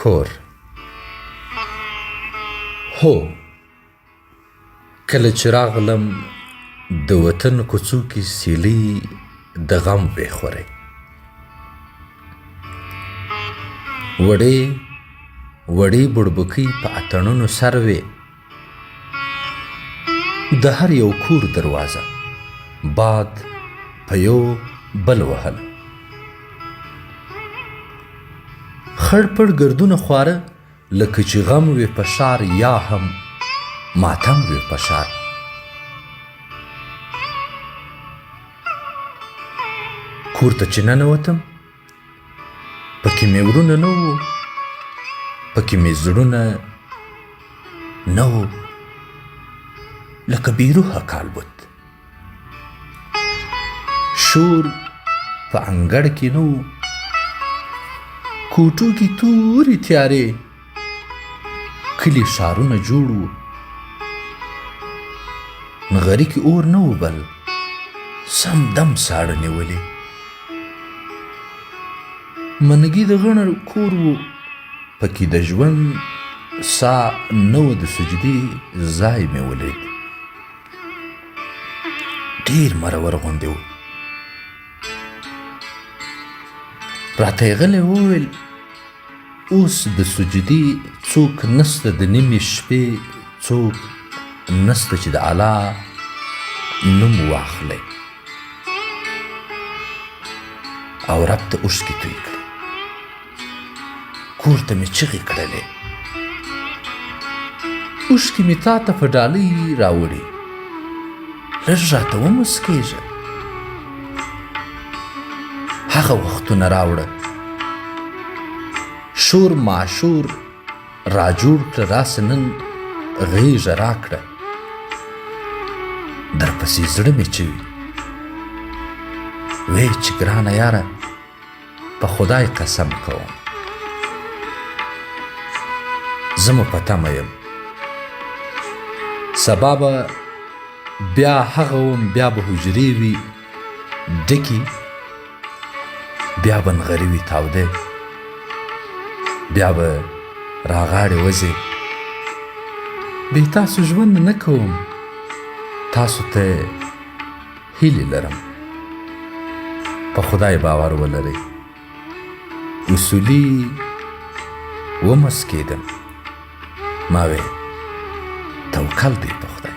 کور. هو، کله چې راغلم د وطن کوڅو کې سیلۍ د غم وې خورې. وړې وړې بوړبوکۍ په اتڼونو سر وې. د هر یو کور دروازه باد په یو بل وهله. خړ پړ ګردونه خواره لکه چې غم وي په ښار یا هم ماتم وي په ښار. کور ته چې ننوتم، پکې مې ورونه نه وو، پکې مې زړونه نه وو، لکه بې روحه کالبوت. شور په انګړ کې نه و، کوټو کې تورې تیارې، کلي ښارونه جوړ وو، نغري کې اور نه و بل، سم دم ساړه نیولې. منګي د غڼه کور و، پکې د ژوند سا نه و، د سجدې ځای مې ولید. ډېر مرور غوندې و. راته یې غلی وویل، اوس د سجدې څوک نسته، د نیمې شپې څوک نسته چې د الله نوم واخلی او رب ته اوښکې توی کړي. کور ته مې چغې کړلې، اوښکې مې تا ته په ډالۍ راوړي، لږ راته وموسکېږه. هغه وختونه راوړه، شور ماشور را جوړ کړه، راسه نن غېږه راکړه، درپسې زړه مې چوي. وې چې ګرانه یاره، په خدای قسم کوم، زه مو په تمه یم. سبا به بیا هغه وم، بیا به حجرې وي ډکې، بیا به نغري وي تاوده، بیا به راغاړې وځې. بې تاسو ژوند نه کوم، تاسو ته هیلې لرم. په خدای باور ولرئ. اصولي ومسکېدم، ما وې توکل دی په خدای.